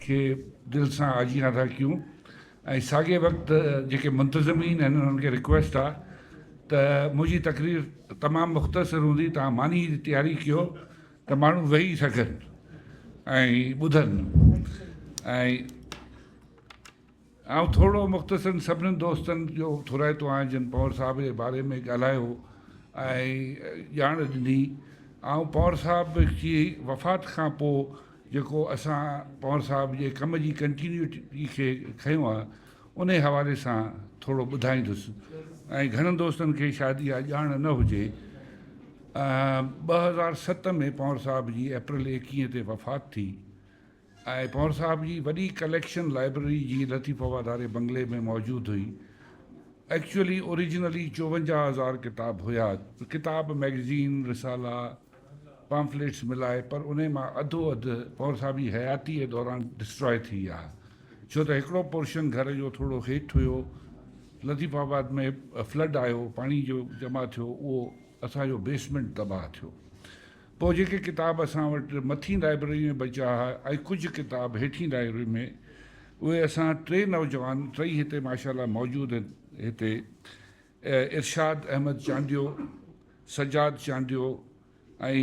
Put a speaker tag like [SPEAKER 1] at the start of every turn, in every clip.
[SPEAKER 1] کي دل سان آجيان ٿا ڪيون ۽ ساڳئي وقت جيڪي منتظمين آهن انهن کي رڪويسٽ آهي ته منهنجي تقرير تمام مختصر هوندي توهان ماني جي تياري ڪيو ته ماڻهو ويهي سگهن ۽ ٻڌن ۽ آئون ٿورڙو مختصراً سڀنن دوستن جو ٿورائتو آهيان جن پنهور صاحب جي باري ۾ ڳالهايو ۽ ڄاڻ ڏني. آئون پنهور صاحب جي وفات کان پوء جيڪو اسان پنهور صاحب جي ڪم جي ڪنٽينيوٽي کي کنيو آهي انهي حوالي سان ٿورڙو ٻڌائيندس ۽ گهڻن دوستن کي شايد اها ڄاڻ نه هجي. 2007 ۾ پنهور صاحب جي اپريل 21 تي وفات ٿي. ۽ پنهور صاحب جي وڏي ڪليڪشن لائبرري جي لطيف آباد واري بنگلي ۾ موجود هئي. ايڪچوئلي اوريجنلي 54 هزار ڪتاب هيا، ڪتاب، مئگزين، رسالا، پامفليٽس ملائي، پر انهي مان اڌو اڌ پنهور صاحب جي حياتيء دوران ڊسٽراء ٿي ويا. ڇو ته هڪڙو پورشن گهر جو ٿورو هيٺ هيو، لطيف آباد ۾ فلڊ آيو، پاڻي جو جمع ٿيو، اهو اسان جو بيسمينٽ تباهه ٿيو. پوء جيڪي ڪتاب اسان وٽ مٿين لائبرري ۾ بچيا ها ۽ ڪجهه ڪتاب هيٺين لائبرري ۾ اهي اسان ٽي نوجوان ٽئي هتي ماشاء الله موجود آهن هتي ارشاد احمد چانڊيو، سجاد چانڊيو ۽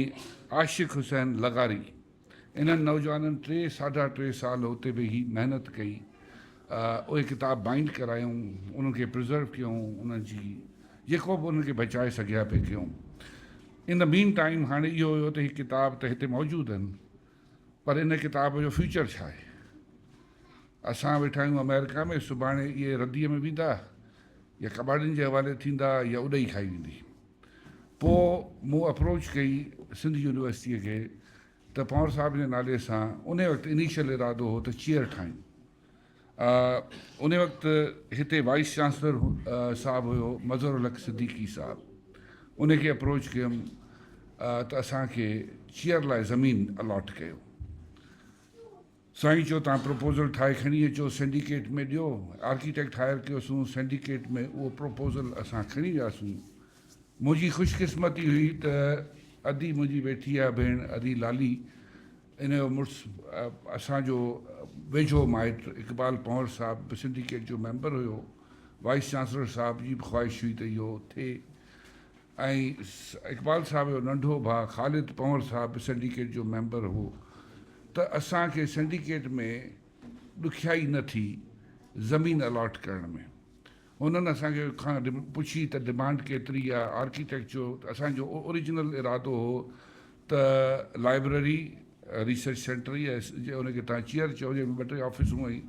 [SPEAKER 1] عاشق حسين لغاري انهن نوجوانن ٽي ساڍا ٽي سال اتي ويهي محنت ڪئي اهي ڪتاب بائنڊ ڪرايائون انهن کي پرزرو ڪيائون انهن جي جيڪو به انهن کي بچائي سگهيا پئي ڪيائون ان دا مين ٽائيم هاڻي اهو هيو ته هي ڪتاب ته هتي موجود آهن پر ان ڪتاب جو فيوچر ڇا آهي؟ اسان ويٺا آهيون آمريڪا ۾ سڀاڻي اهي رديء ۾ ويندا يا ڪٻاڙين جي حوالي ٿيندا يا اڏئي کائي ويندي. پوء مون اپروچ ڪئي سنڌ يونيورسٽيء کي ته پنهور صاحب جي نالي سان انهي وقت انيشل ارادو هو ته چيئر ٺاهيون. ان وقت هتي وائيس چانسلر صاحب هيو مظهر الحق صديقي صاحب ان کي اپروچ ڪيم ته اسان کي چيئر لاء زمين الاٽ ڪيو. سائين چيو تان پروپوزل ٺاهي کڻي اچو سينڊيڪيٽ ۾ ڏيو. آرڪيٽيڪٽ هائر ڪيوسون سينڊيڪيٽ ۾ اهو پروپوزل اسان کڻي وياسون. منهنجي خوش قسمتي هئي ته ادي منهنجي ويٺي آهي ڀيڻ ادي لالي ان جو مڙس اسان جو ويجهو مائٽ اقبال پنهور صاحب به سنڊيڪيٽ جو ميمبر هيو. وائيس چانسلر صاحب جي به خواهش هئي ته اهو ٿئي ۽ اقبال صاحب جو ننڍو ڀاء خالد پنهور صاحب به سنڊيڪيٽ جو ميمبر هو ته اسان کي سنڊيڪيٽ ۾ ڏکيائي نه ٿي زمين الاٽ ڪرڻ ۾. هنن اسان کي کان پڇي ته ڊمانڊ ڪيتري آ، آرڪيٽيڪٽ چيو ته اسان جو اوريجنل ارادو هو ته لائبريري، ريسرچ سينٽر يا ان کي توهان چيئر چئو جنهن ۾ ٻه ٽي آفيسون ۽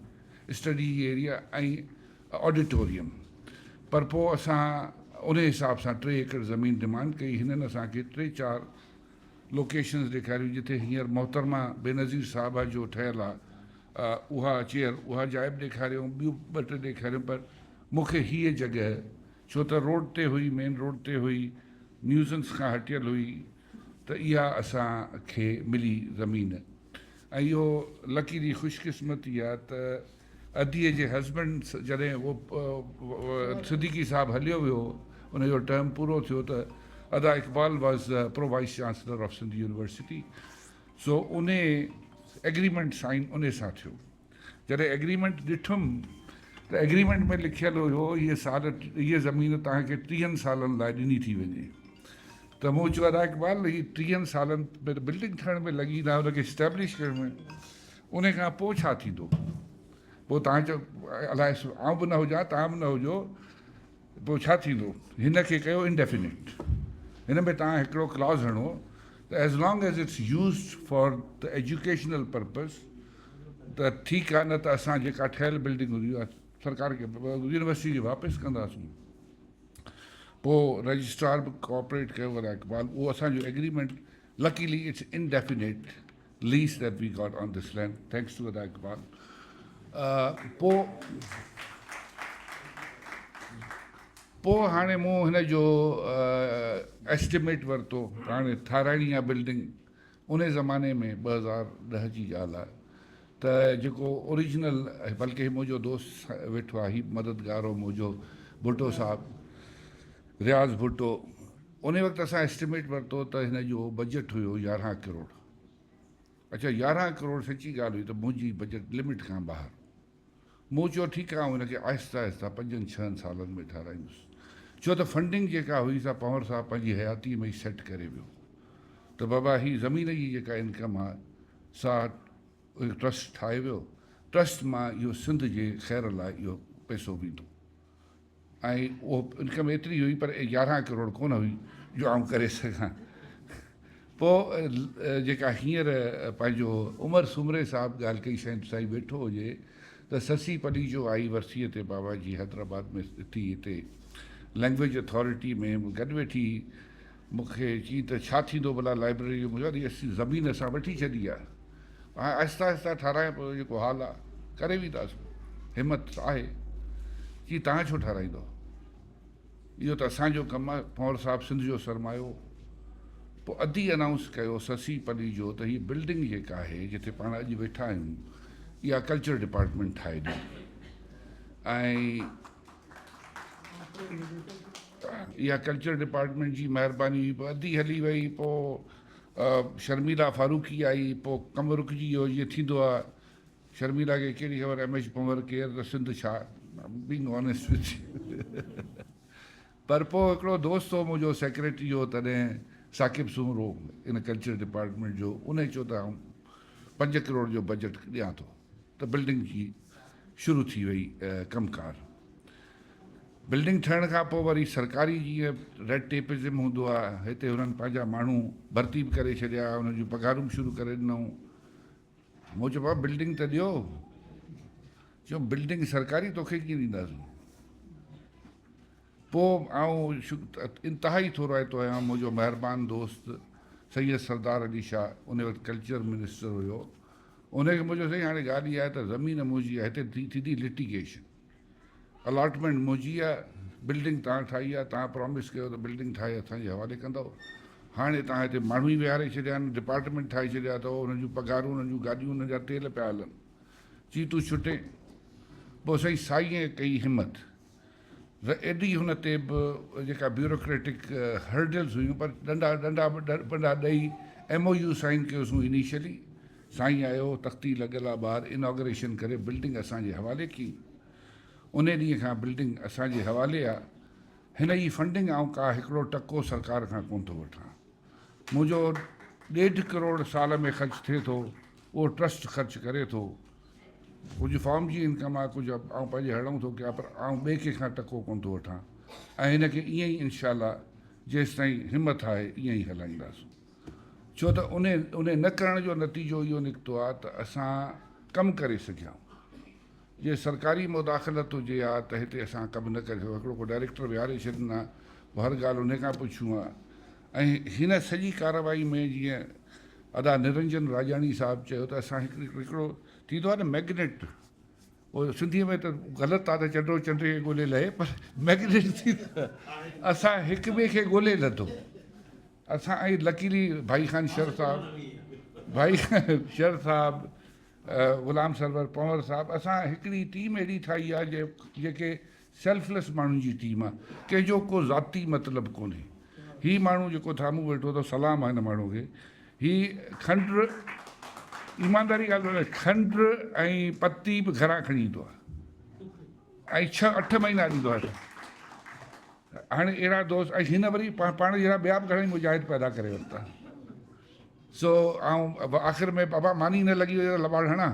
[SPEAKER 1] اسٽڊي جي ايريا ۽ آڊيٽوريم پر پوء اسان انهي حساب سان ٽي ايڪڙ زمين ڊمانڊ ڪئي هنن اسان کي ٽي چار لوڪيشنز ڏيکاريون جتي هينئر محترمه بينظير صاحبه جو ٺهيل آ اها چيئر اها جاء به ڏيکاريائون ٻيون ٻه ٽي ڏيکاريون پر مون کي هيء جڳهه ڇو ته روڊ تي هئي مين روڊ تي هئي نيوزنس کان هٽيل هئي ته اها اسان کي ملي زمين ۽ اهو لڪيلي خوش قسمتي آ ته اديء جي هسبنڊ جڏهن اهو صديقي صاحب هليو ويو ان جو ٽرم پورو ٿيو ته ادا Iqbal was pro vice chancellor of Sindh university سو انهي ايگريمينٽ سائن انهي سان ٿيو جڏهن ايگريمينٽ ڏٺم ته ايگريمينٽ ۾ لکيل هيو هيء سال هيء زمين توهان کي ٽيهن سالن لاء ڏني ٿي وڃي ته مون چيو ادا اقبال هي ٽيهن سالن ۾ ته بلڊنگ ٺهڻ ۾ لڳي ايندا ان کي اسٽيبلش ڪرڻ ۾ ان کان پوء ڇا ٿيندو پوء توهان چئو الائي آئون به نه هجان توهان به نه هجو پوء ڇا ٿيندو هن کي ڪيو انڊيفينيٽ هن ۾ توهان هڪڙو ڪلاز هڻو ته as long as it's used for the educational purpose ته ٺيڪ آهي نه ته اسان جيڪا ٺهيل بلڊنگ هوندي اها سرڪار کي يونيورسٽي کي واپس ڪنداسون پوء رجسٽرار به ڪوآپريٽ ڪيو ادا اقبال اهو اسان جو agreement luckily it's indefinite lease that we got on this land thanks to ادا اقبال پوء پوء هاڻي مون هن جو ايسٽيميٽ ورتو هاڻي ٺاراهڻي آهي بلڊنگ ان زماني ۾ 2010 جي ڳالهه آهي ته جيڪو اوريجنل بلڪه هي منهنجو دوست ويٺو آهي هي مددگار هو منهنجو ڀٽو صاحب رياض ڀٽو ان وقت اسان ايسٽيميٽ ورتو ته هن جو بجيٽ هيو 11 ڪروڙ. اڇا 11 ڪروڙ سچي ڳالهه هئي ته منهنجي بجيٽ لمٽ کان ٻاهر. مون چيو ٺيڪ آهي آئون هن کي آهستي آهستي پنجن ڇهن سالن ۾ ٺهرائيندس. ڇو ته فنڊنگ جيڪا هئي سا پنهور صاحب پنهنجي حياتيء ۾ ئي سيٽ ڪري ويو ته بابا هي زمين جي جيڪا انڪم آهي سا هڪ ٽرسٽ ٺاهي ويو، ٽرسٽ مان اهو سنڌ جي خير لاء اهو پئسو ويندو. ۽ اهو انڪم ايتري هئي پر 11 ڪروڙ ڪونه هئي جو آئون ڪري سگهان. پوء جيڪا هينئر پنهنجو عمر سومري صاحب ڳالهه ڪئي شايد سائين ويٺو هجي ته سسي پليجو آئي ورسيء تي بابا جي حيدرآباد ۾ ٿي هتي لئنگويج اٿارٽي ۾ گڏ ويٺي مون کي چيائين ته ڇا ٿيندو ڀلا لائبريري جو؟ مون چيو اسين زمين اسان وٺي ڇڏي آهي هاڻي آهستي آهستي ٺهرايان پيو جيڪو حال آهي ڪري وينداسون همت آهي. چيائين توهان ڇو ٺهرائيندو اهو ته اسان جو ڪم آهي پنهور صاحب سنڌ جو سرمايو. پوء ادي انائونس ڪيو سسي پليجو ته هي بلڊنگ جيڪا آهي جتي پاڻ اڄ ويٺا آهيون اها ڪلچر ڊپارٽمينٽ ٺاهي ڏيندي ۽ اها ڪلچر ڊپارٽمينٽ جي مهرباني هئي پوء ادي هلي وئي پوء شرميلا فاروقي آئي پوء ڪم رڪجي ويو جيئن ٿيندو آهي شرميلا کي ڪهڙي خبر ايم ايڇ پنور ڪير ته سنڌ ڇا بينگ آنيسٽ وٿ پر پوء هڪڙو دوست هو منهنجو سيڪريٽري هو تڏهن ثاقب سومرو ان ڪلچر ڊپارٽمينٽ جو ان چيو ته آئون 5 ڪروڙ جو بجيٽ ڏيان ٿو ته بلڊنگ جي شروع ٿي وئي ڪم ڪار. بلڊنگ ٺهڻ کان پوء وري سرڪاري جيئن ريڊ ٽيپزم هوندو آهي هتي هنن پنهنجا ماڻهو ڀرتي به ڪري ڇڏيا انهن جون پگهارون به شروع ڪري ڏنائون. مون چيو بابا بلڊنگ ته ڏيو. چيو بلڊنگ سرڪاري توکي ڪيئن ڏينداسون. پوء آئون انتهائي ٿورائتو آهيان منهنجو مهربان دوست سيد سردار علي شاهه ان وقت ڪلچر منسٽر هيو ان کي مون چيو سائين هاڻي ڳالهه اها آهي ته زمين منهنجي آهي هتي ٿيندي لٽيگيشن الاٽمينٽ منهنجي آهي بلڊنگ توهان ٺاهي آهي توهان پرامس ڪيو ته بلڊنگ ٺاهي اسان جي حوالي ڪندؤ هاڻي توهان هتي ماڻهو ئي ويهاري ڇڏيا آهن ڊپارٽمينٽ ٺاهي ڇڏيا اٿو انهن جون پگهارون انهن جون گاڏيون انهن جا تيل پيا هلن چي تون ڇٽين پوء سائين سائينء ڪئي همت ايڏي هن تي به جيڪا بيوروڪريٽڪ هرڊلز هيون پر ڏنڊا ڏنڊا ٻنڊا ڏئي ايم او يو سائن ڪيوسون انيشلي سائين آيو تختي لڳل آ ٻاهر اناگريشن ڪري بلڊنگ اسان جي حوالي ڪئي ان ڏينهن کان بلڊنگ اسان جي حوالي آ هن جي فنڊنگ آئون ڪا هڪڙو ٽڪو سرڪار کان ڪون ٿو وٺان منهنجو ڏيڍ ڪروڙ سال ۾ خرچ ٿئي ٿو اهو ٽرسٽ خرچ ڪري ٿو ڪجهه فارم جي انڪم آهي ڪجهه آئون پنهنجي هڙئون ٿو ڪيان پر آئون ٻئي ڪنهن کان ٽڪو ڪونه ٿو وٺان ۽ هن کي ائين ئي انشاء الله جيستائين همٿ آهي ائين ئي هلائينداسون ڇو ته ان ان نه ڪرڻ جو نتيجو اهو نڪتو آهي ته اسان ڪم ڪري سگهيا آهيون جي سرڪاري مداخلت هجي ها ته هتي اسان ڪم نه ڪري سگهون هڪڙو ڪو ڊائريڪٽر ويهاري ڇڏن ها پوء هر ڳالهه ان کان پڇون ها ۽ هن سڄي ڪارروائي ۾ جيئن ادا نرنجن راڄاڻي صاحب چيو ته اسان هڪڙو ٿيندو آهي نه مئگنيٽ اهو سنڌيء ۾ ته غلط آهي ته چنڊو چنڊ کي ڳولي لهي پر مئگنيٽ ٿيندو اسان هڪ ٻئي کي ڳولي لڌو اسان ۽ لڪيلي ڀائي خان شر صاحب ڀائي خان شر صاحب غلام سرور پنور صاحب اسان هڪڙي ٽيم اهڙي ٺاهي آهي جيڪي سيلفليس ماڻهن جي ٽيم آ ڪنهن جو ڪو ذاتي مطلب ڪونهي هي ماڻهو جيڪو ٿامون ويٺو اٿو سلام آ هن ماڻهو کي هي کنڊ ايمانداري ڳالهه ٻڌايان کنڊ ۽ پتي به گهران کڻي ايندو آ ۽ ڇهه اٺ مهينا ڏيندو آ هاڻي اهڙا دوست ۽ هن وري پاڻ جهڙا ٻيا به گهڻا ئي مجاهد پيدا ڪري ورتا سو آئون آخر ۾ بابا ماني نه لڳي وئي ته لٻاڙ هڻان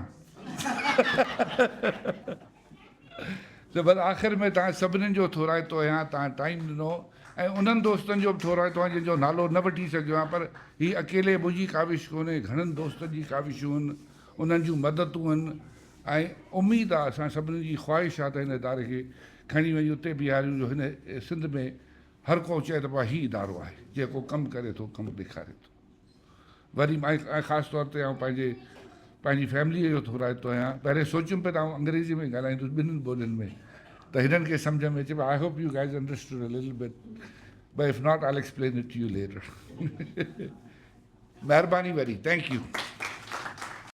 [SPEAKER 1] ته بس آخر ۾ توهان سڀنين جو ٿورائتو آهيان توهان ٽائيم ڏنو ۽ انهن دوستن جو به ٿورائتو آهيان جن جو نالو نه وٺي سگهيو آهيان پر هي اڪيلي منهنجي ڪاوش ڪونهي گهڻن دوستن جي ڪاوشون آهن انهن جون مددون آهن ۽ اميد آهي اسان سڀني جي خواهش آهي ته هن اداري کي کڻي وڃي اتي بيهاريون جو هن سنڌ ۾ هر ڪو چئي ته بابا هي ادارو آهي جيڪو ڪم ڪري ٿو ڪم ڏيکاري ٿو. وري ۽ خاص طور تي آئون پنهنجي پنهنجي فيمليء جو ٿورائتو آهيان. پهرين سوچيم پئي ته آئون انگريزيء ۾ ڳالهائيندس ٻنهين ٻولين ۾ ته هنن کي سمجهه ۾ اچي پر I hope you guys understood a little bit but if not I will explain it to you later. مهرباني وري thank you.